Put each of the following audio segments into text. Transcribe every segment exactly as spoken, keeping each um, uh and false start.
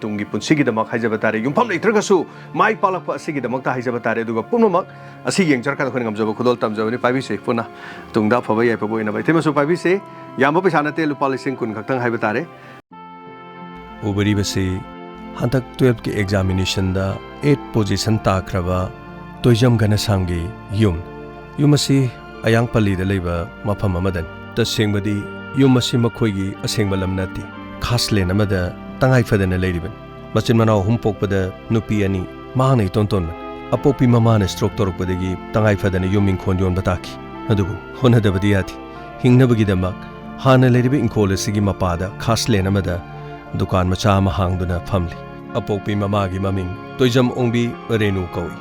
ꯇꯨꯡꯒꯤ ꯄꯨꯟꯁꯤꯒꯤꯗꯃꯛ ꯍꯥꯏꯖꯕ ꯇꯥꯔꯦ, ꯌꯨꯝꯐꯝ ꯂꯩꯇ꯭ꯔꯒꯁꯨ ꯃꯥꯏ ꯄꯥꯛꯂꯛꯄ ꯑꯁꯤꯒꯤꯗꯃꯛꯇ ꯍꯥꯏꯖꯕ ꯇꯥꯔꯦ꯫ ꯑꯗꯨꯒ ꯄꯨꯝꯅꯃꯛ ꯑꯁꯤ ꯌꯦꯡꯖꯔꯀꯥꯟꯗ ꯑꯩꯈꯣꯏꯅ ꯉꯝꯖꯕ ꯈꯨꯗꯣꯜ ꯇꯝꯖꯕꯅꯤ꯫ ꯄꯥꯏꯕꯤꯁꯦ ꯄꯨꯟꯅ, ꯇꯨꯡꯗ ꯑꯐꯕ ꯌꯥꯏꯐꯕ ꯑꯣꯏꯅꯕ꯫ ꯏꯇꯩꯃꯁꯨ ꯄꯥꯏꯕꯤꯁꯦ, ꯌꯥꯝꯕ ꯄꯩꯁꯥ ꯅꯠꯇꯦ, ꯂꯨꯄꯥ ꯂꯤꯁꯤꯡ ꯀꯨꯟ ꯈꯛꯇꯪ ꯍꯥꯏꯕ ꯇꯥꯔꯦ꯫ ꯎꯕꯤꯔꯤꯕꯁꯤ ꯍꯟꯗꯛ twelfth ꯀꯤ examination ꯗ eight position ꯇꯥꯈ꯭ꯔꯕ ꯇꯣꯏꯖꯝ ꯘꯅꯁꯥꯝꯒꯤ ꯌꯨꯝ꯫ ꯌꯨꯝ ꯑꯁꯤ ꯑꯌꯥꯡꯄꯜꯂꯤꯗ ꯂꯩꯕ ꯃꯐꯝ ꯑꯃꯗꯅꯤ꯫ ꯇꯁꯦꯡꯕꯗꯤ ꯌꯨꯝ ꯑꯁꯤ ꯃꯈꯣꯏꯒꯤ ꯑꯁꯦꯡꯕ ꯂꯝ ꯅꯠꯇꯦ꯫ ꯈꯥꯁ ꯂꯦꯟ ꯑꯃꯗ ꯇꯉꯥꯏ ꯐꯗꯅ ꯂꯩꯔꯤꯕꯅꯤ꯫ ꯃꯆꯤꯟ ꯃꯅꯥꯎ ꯑꯍꯨꯝ ꯄꯣꯛꯄꯗ ꯅꯨꯄꯤ ꯑꯅꯤ, ꯃꯍꯥꯛꯅ ꯏꯇꯣꯟ ꯇꯣꯟꯕꯅꯤ꯫ ꯑꯄꯣꯛꯄꯤ ꯃꯃꯥꯅ stroke ꯇꯧꯔꯛꯄꯗꯒꯤ ꯇꯉꯥꯏ ꯐꯗꯅ ꯌꯨꯝ ꯏꯪꯈꯣꯜ ꯌꯣꯟꯕ ꯇꯥꯈꯤ꯫ ꯑꯗꯨꯕꯨ ꯍꯣꯠꯅꯗꯕꯗꯤ ꯌꯥꯗꯦ꯫ ꯍꯤꯡꯅꯕꯒꯤꯗꯃꯛ ꯍꯥꯟꯅ ꯂꯩꯔꯤꯕ ꯏꯪꯈꯣꯜ ꯑꯁꯤꯒꯤ ꯃꯄꯥꯗ ꯈꯥꯁ ꯂꯦꯟ ꯑꯃꯗ ꯗꯨꯀꯥꯟ ꯃꯆꯥ ꯑꯃ ꯍꯥꯡꯗꯨꯅ ꯐꯝꯂꯤ꯫ ꯑꯄꯣꯛꯄꯤ ꯃꯃꯥꯒꯤ ꯃꯃꯤꯡ ꯇꯣꯏꯖꯝ ꯑꯣꯡꯕꯤ ꯔꯦꯅꯨ ꯀꯧꯏ꯫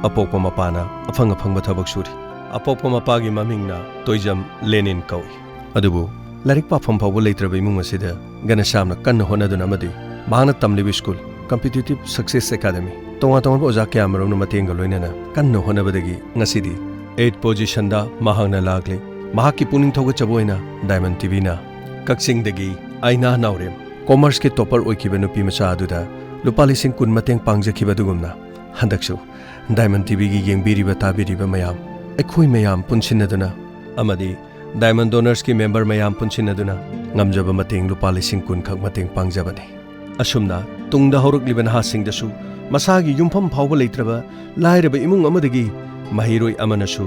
ꯑꯄꯣꯛꯄ ꯃꯄꯥꯅ ꯑꯐꯪ ꯑꯐꯪꯕ ꯊꯕꯛ ꯁꯨꯔꯤ꯫ ꯑꯄꯣꯛꯄ ꯃꯄꯥꯒꯤ ꯃꯃꯤꯡꯅ ꯇꯣꯏꯖꯝ ꯂꯦꯅꯤꯟ ꯀꯧꯏ꯫ ꯑꯗꯨꯕꯨ ꯂꯥꯏꯔꯤꯛ ꯄꯥꯐꯝ ꯐꯥꯎꯕ ꯂꯩꯇ꯭ꯔꯕ ꯏꯃꯨꯡ ꯑꯁꯤꯗ ꯘꯅꯁ꯭ꯌꯥꯝꯅ ꯀꯟꯅ ꯍꯣꯠꯅꯗꯨꯅ ꯑꯃꯗꯤ ꯃꯍꯥꯛꯅ ꯇꯝꯂꯤꯕ school, Competitive Success Academy, ꯇꯣꯉꯥꯟ ꯇꯣꯉꯥꯟꯕ ꯑꯣꯖꯥ ꯀꯌꯥꯃꯔꯨꯝꯅ ꯃꯇꯦꯡꯒ ꯂꯣꯏꯅꯅ ꯀꯟꯅ ꯍꯣꯠꯅꯕꯗꯒꯤ ꯉꯁꯤꯗꯤ eight position ꯗ ꯃꯍꯥꯛꯅ ꯂꯥꯛꯂꯤ꯫ ꯃꯍꯥꯛꯀꯤ ꯄꯨꯛꯅꯤꯡ ꯊꯧꯒꯠꯆꯕ ꯑꯣꯏꯅ Diamond T V ꯅ ꯀꯛꯆꯤꯡꯗꯒꯤ ꯑꯥꯏꯅꯥ ꯅꯥꯎꯔꯦꯝ, commerce ꯀꯤ topper ꯑꯣꯏꯈꯤꯕ ꯅꯨꯄꯤ ꯃꯆꯥ ꯑꯗꯨꯗ ꯂꯨꯄꯥ ꯂꯤꯁꯤꯡ ꯀꯨꯟ ꯃꯇꯦꯡ ꯄꯥꯡꯖꯈꯤꯕ ꯑꯗꯨꯒꯨꯝꯅ ꯍꯟꯗꯛꯁꯨ Diamond T V ꯒꯤ ꯌꯦꯡꯕꯤꯔꯤꯕ ꯇꯥꯕꯤꯔꯤꯕ ꯃꯌꯥꯝ, ꯑꯩꯈꯣꯏ ꯃꯌꯥꯝ ꯄꯨꯟꯁꯤꯟꯅꯗꯨꯅ ꯑꯃꯗꯤ Diamond Donors ꯀꯤ member ꯃꯌꯥꯝ ꯄꯨꯟꯁꯤꯟꯅꯗꯨꯅ ꯉꯝꯖꯕ ꯃꯇꯦꯡ ꯂꯨꯄꯥ ꯂꯤꯁꯤꯡ ꯀꯨꯟ ꯈꯛ ꯃꯇꯦꯡ ꯄꯥꯡꯖꯕꯅꯤ꯫ ꯑꯁꯨꯝꯅ ꯇꯨꯡꯗ ꯍꯧꯔꯛꯂꯤꯕ ꯅꯍꯥꯁꯤꯡꯗꯁꯨ ꯃꯁꯥꯒꯤ ꯌꯨꯝꯐꯝ ꯐꯥꯎꯕ ꯂꯩꯇ꯭ꯔꯕ ꯂꯥꯏꯔꯕ ꯏꯃꯨꯡ ꯑꯃꯗꯒꯤ ꯃꯍꯩꯔꯣꯏ ꯑꯃꯅꯁꯨ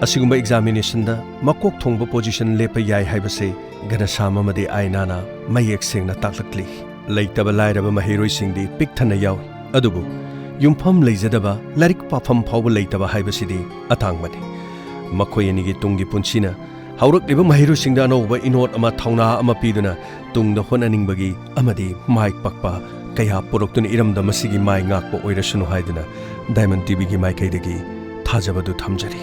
ꯑꯁꯤꯒꯨꯝꯕ examination ꯗ ꯃꯀꯣꯛ ꯊꯣꯡꯕ position ꯂꯦꯞꯄ ꯌꯥꯏ ꯍꯥꯏꯕꯁꯦ ꯘꯅꯁ꯭ꯌꯥꯝ ꯑꯃꯗꯤ ꯑꯥꯏꯅꯥꯅ ꯃꯌꯦꯛ ꯁꯦꯡꯅ ꯇꯥꯛꯂꯛꯂꯤ꯫ ꯂꯩꯇꯕ ꯂꯥꯏꯔꯕ ꯃꯍꯩꯔꯣꯏꯁꯤꯡꯗꯤ ꯄꯤꯛ ꯊꯟꯅ ꯌꯥꯎꯏ, ꯑꯗꯨꯕꯨ ꯌꯨꯝꯐꯝ ꯂꯩꯖꯗꯕ, ꯂꯥꯏꯔꯤꯛ ꯄꯥꯐꯝ ꯐꯥꯎꯕ ꯂꯩꯇꯕ ꯍꯥꯏꯕꯁꯤꯗꯤ ꯑꯇꯥꯡꯕꯅꯤ꯫ ꯃꯈꯣꯏ ꯑꯅꯤꯒꯤ ꯇꯨꯡꯒꯤ ꯄꯨꯟꯁꯤꯅ ꯍꯧꯔꯛꯂꯤꯕ ꯃꯍꯩꯔꯣꯏꯁꯤꯡꯗ ꯑꯅꯧꯕ ꯏꯅꯣꯠ ꯑꯃ, ꯊꯧꯅꯥ ꯑꯃ ꯄꯤꯗꯨꯅ ꯇꯨꯡꯗ ꯍꯣꯠꯅꯅꯤꯡꯕꯒꯤ ꯑꯃꯗꯤ ꯃꯥꯏ ꯄꯥꯛꯄ ꯀꯌꯥ ꯄꯨꯔꯛꯇꯨꯅ ꯏꯔꯝꯗꯝ ꯑꯁꯤꯒꯤ ꯃꯥꯏ ꯉꯥꯛꯄ ꯑꯣꯏꯔꯁꯅꯨ ꯍꯥꯏꯗꯨꯅ Diamond T V ꯒꯤ ꯃꯥꯏꯀꯩꯗꯒꯤ ꯊꯥꯖꯕꯗꯨ ꯊꯝꯖꯔꯤ꯫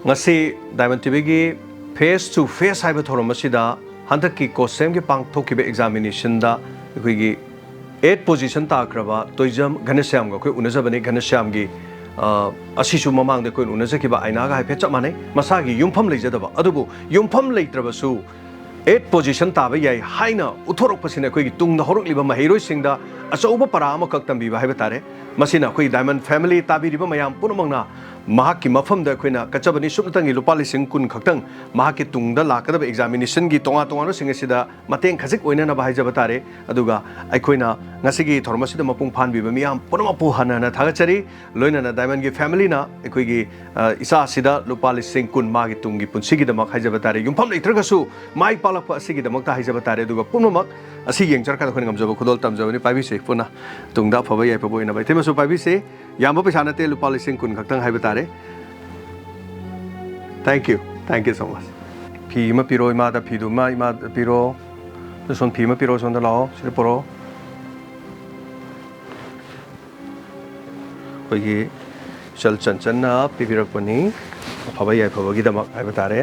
ꯉꯁꯤ Diamond T V ꯒꯤ Face to Face ꯍꯥꯏꯕ ꯊꯧꯔꯝ ꯑꯁꯤꯗ ꯍꯟꯗꯛꯀꯤ COHSEM ꯒꯤ ꯄꯥꯡꯊꯣꯛꯈꯤꯕ examination ꯗ ꯑꯩꯈꯣꯏꯒꯤ eight position ꯇꯥꯈ꯭ꯔꯕ ꯇꯣꯏꯖꯝ ꯘꯅꯁ꯭ꯌꯥꯝꯒ ꯑꯩꯈꯣꯏ ꯎꯅꯖꯕꯅꯤ꯫ ꯘꯅꯁ꯭ꯌꯥꯝꯒꯤ, ꯑ, ꯑꯁꯤꯁꯨ ꯃꯃꯥꯡꯗ ꯑꯩꯈꯣꯏꯅ ꯎꯅꯖꯈꯤꯕ ꯑꯥꯏꯅꯥꯒ ꯍꯥꯏꯐꯦꯠ ꯆꯞ ꯃꯥꯟꯅꯩ꯫ ꯃꯁꯥꯒꯤ ꯌꯨꯝꯐꯝ ꯂꯩꯖꯗꯕ, ꯑꯗꯨꯕꯨ ꯌꯨꯝꯐꯝ ꯂꯩꯇ꯭ꯔꯕꯁꯨ ꯑꯦꯠ ꯄꯣꯖꯤꯁꯟ ꯇꯥꯕ ꯌꯥꯏ ꯍꯥꯏꯅ ꯎꯠꯊꯣꯔꯛꯄꯁꯤꯅ ꯑꯩꯈꯣꯏꯒꯤ ꯇꯨꯡꯗ ꯍꯧꯔꯛꯂꯤꯕ ꯃꯍꯩꯔꯣꯏꯁꯤꯡꯗ ꯑꯆꯧꯕ ꯄꯔꯥ ꯑꯃꯈꯛ ꯇꯝꯕꯤꯕ ꯍꯥꯏꯕ ꯇꯥꯔꯦ꯫ ꯃꯁꯤꯅ ꯑꯩꯈꯣꯏ ꯗꯥꯏꯃꯟ ꯐꯦꯃꯤꯂꯤ ꯇꯥꯕꯤꯔꯤꯕ ꯃꯌꯥꯝ ꯄꯨꯝꯅꯃꯛꯅ ꯃꯍꯥꯛꯀꯤ ꯃꯐꯝꯗ ꯑꯩꯈꯣꯏꯅ ꯀꯠꯆꯕꯅꯤ꯫ ꯁꯨꯞꯅꯇꯪꯒꯤ ꯂꯨꯄꯥ ꯂꯤꯁꯤꯡ ꯀꯨꯟ ꯈꯛꯇꯪ ꯃꯍꯥꯛꯀꯤ ꯇꯨꯡꯗ ꯂꯥꯛꯀꯗꯕ ꯑꯦꯛꯖꯥꯃꯤꯅꯦꯁꯟꯒꯤ ꯇꯣꯉꯥꯟ ꯇꯣꯉꯥꯟꯕꯁꯤꯡ ꯑꯁꯤꯗ ꯃꯇꯦꯡ ꯈꯖꯤꯛ ꯑꯣꯏꯅꯅꯕ ꯍꯥꯏꯖꯕ ꯇꯥꯔꯦ꯫ ꯑꯗꯨꯒ ꯑꯩꯈꯣꯏꯅ ꯉꯁꯤꯒꯤ ꯊꯧꯔꯝ ꯑꯁꯤꯗ ꯃꯄꯨꯡ ꯐꯥꯍꯟꯕꯤꯕ ꯃꯤꯌꯥꯝ ꯄꯨꯝꯅꯃꯛꯄꯨ ꯍꯟꯅ ꯍꯟꯅ ꯊꯥꯒꯠꯆꯔꯤ꯫ ꯂꯣꯏꯅꯅ ꯗꯥꯏꯃꯟꯒꯤ ꯐꯦꯃꯤꯂꯤꯅ ꯑꯩꯈꯣꯏꯒꯤ, ꯑ, ꯏꯆꯥ ꯑꯁꯤꯗ ꯂꯨꯄꯥ ꯂꯤꯁꯤꯡ ꯀꯨꯟ ꯃꯥꯒꯤ ꯇꯨꯡꯒꯤ ꯄꯨꯟꯁꯤꯒꯤꯗꯃꯛ ꯍꯥꯏꯖꯕ ꯇꯥꯔꯦ, ꯌꯨꯝꯐꯝ ꯂꯩꯇ꯭ꯔꯒꯁꯨ ꯃꯥꯏ ꯄꯥꯛꯂꯛꯄ ꯑꯁꯤꯒꯤꯗꯃꯛꯇ ꯍꯥꯏꯖꯕ ꯇꯥꯔꯦ꯫ ꯑꯗꯨꯒ ꯄꯨꯝꯅꯃꯛ ꯑꯁꯤ ꯌꯦꯡꯖꯔꯀꯥꯟꯗ ꯑꯩꯈꯣꯏꯅ ꯉꯝꯖꯕ ꯈꯨꯗꯣꯜ ꯇꯝꯖꯕꯅꯤ꯫ ꯄꯥꯏꯕꯤꯁꯦ ꯄꯨꯟꯅ ꯇꯨꯡꯗ ꯑꯐꯕ ꯌꯥꯏꯐꯕ ꯑꯣꯏꯅꯕ꯫ ꯏꯇꯩꯃꯁꯨ ꯄꯥꯏꯕꯤꯁꯦ꯫ ꯌꯥꯝꯕ ꯄꯩꯁꯥ ꯅꯠꯇꯦ, ꯂꯨꯄꯥ ꯂꯤꯁꯤꯡ ꯀꯨꯟ ꯈꯛꯇꯪ ꯍꯥꯏꯕ ꯇꯥꯔꯦ꯫ Thank you, thank you so much. ꯐꯤ ꯑꯃ ꯄꯤꯔꯣ ꯏꯃꯥꯗ, ꯐꯤꯗꯨꯃ ꯏꯃꯥꯗ ꯄꯤꯔꯣ꯫ ꯑꯗꯨ ꯁꯣꯝ ꯐꯤ ꯑꯃ ꯄꯤꯔꯣ, ꯁꯣꯝꯗ ꯂꯥꯛꯑꯣ, ꯁꯤꯗ ꯄꯨꯔꯛꯑꯣ꯫ ꯑꯩꯈꯣꯏꯒꯤ ꯏꯆꯜ ꯆꯟꯆꯟꯅ ꯄꯤꯕꯤꯔꯛꯄꯅꯤ, ꯑꯐꯕ ꯌꯥꯏꯐꯕꯒꯤꯗꯃꯛ ꯍꯥꯏꯕ ꯇꯥꯔꯦ꯫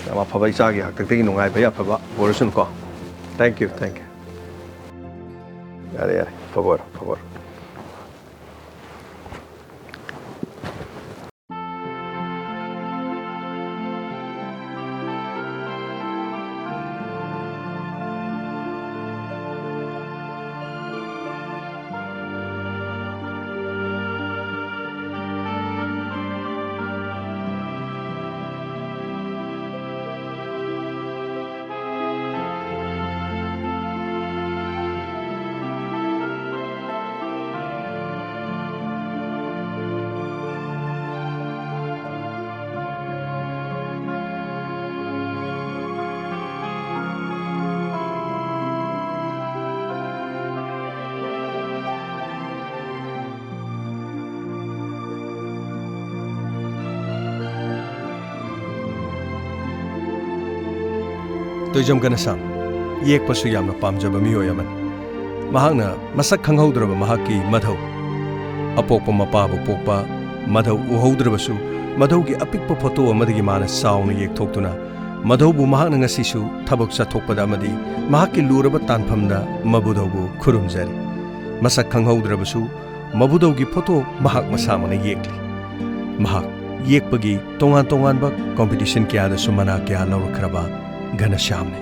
ꯌꯥꯝ ꯑꯐꯕ ꯏꯆꯥꯒꯤ ꯍꯥꯛꯇꯛꯇꯒꯤ ꯅꯨꯡꯉꯥꯏꯕ ꯌꯥꯏꯐꯕ ꯑꯣꯏꯔꯁꯅꯨꯀꯣ꯫ Thank you, thank you. ꯌꯥꯔꯦ, ꯌꯥꯔꯦ, ꯑꯐꯕ ꯑꯣꯏꯔꯣ, ꯑꯐꯕ ꯑꯣꯏꯔꯣ꯫ ꯇꯣꯏꯖꯝ ꯒꯅꯁꯥꯝ ꯌꯦꯛꯄꯁꯨ ꯌꯥꯝꯅ ꯄꯥꯝꯖꯕ ꯃꯤꯑꯣꯏ ꯑꯃꯅꯤ꯫ ꯃꯍꯥꯛꯅ ꯃꯁꯛ ꯈꯪꯍꯧꯗ꯭ꯔꯕ ꯃꯍꯥꯛꯀꯤ ꯃꯙꯧ, ꯑꯄꯣꯛꯄ ꯃꯄꯥꯕꯨ ꯄꯣꯛꯄ ꯃꯙꯧ ꯎꯍꯧꯗ꯭ꯔꯕꯁꯨ, ꯃꯙꯧꯒꯤ ꯑꯄꯤꯛꯄ ꯐꯣꯇꯣ ꯑꯃꯗꯒꯤ ꯃꯥꯅ ꯆꯥꯎꯅ ꯌꯦꯛꯊꯣꯛꯇꯨꯅ ꯃꯙꯧꯕꯨ ꯃꯍꯥꯛꯅ ꯉꯁꯤꯁꯨ ꯊꯕꯛ ꯆꯠꯊꯣꯛꯄꯗ ꯑꯃꯗꯤ ꯃꯍꯥꯛꯀꯤ ꯂꯨꯔꯕ ꯇꯥꯟꯐꯝꯗ ꯃꯕꯨꯙꯧꯕꯨ ꯈꯨꯔꯨꯝꯖꯔꯤ꯫ ꯃꯁꯛ ꯈꯪꯍꯧꯗ꯭ꯔꯕꯁꯨ ꯃꯕꯨꯙꯧꯒꯤ ꯐꯣꯇꯣ ꯃꯍꯥꯛ ꯃꯁꯥꯃꯛꯅ ꯌꯦꯛꯂꯤ꯫ ꯃꯍꯥꯛ ꯌꯦꯛꯄꯒꯤ ꯇꯣꯉꯥꯟ ꯇꯣꯉꯥꯟꯕ ꯀꯣꯝꯄꯤꯇꯤꯁꯟ ꯀꯌꯥꯗꯁꯨ ꯃꯅꯥ ꯀꯌꯥ ꯂꯧꯔꯛꯈ꯭ꯔꯕ ꯘꯅꯁ꯭ꯌꯥꯝꯅꯤ꯫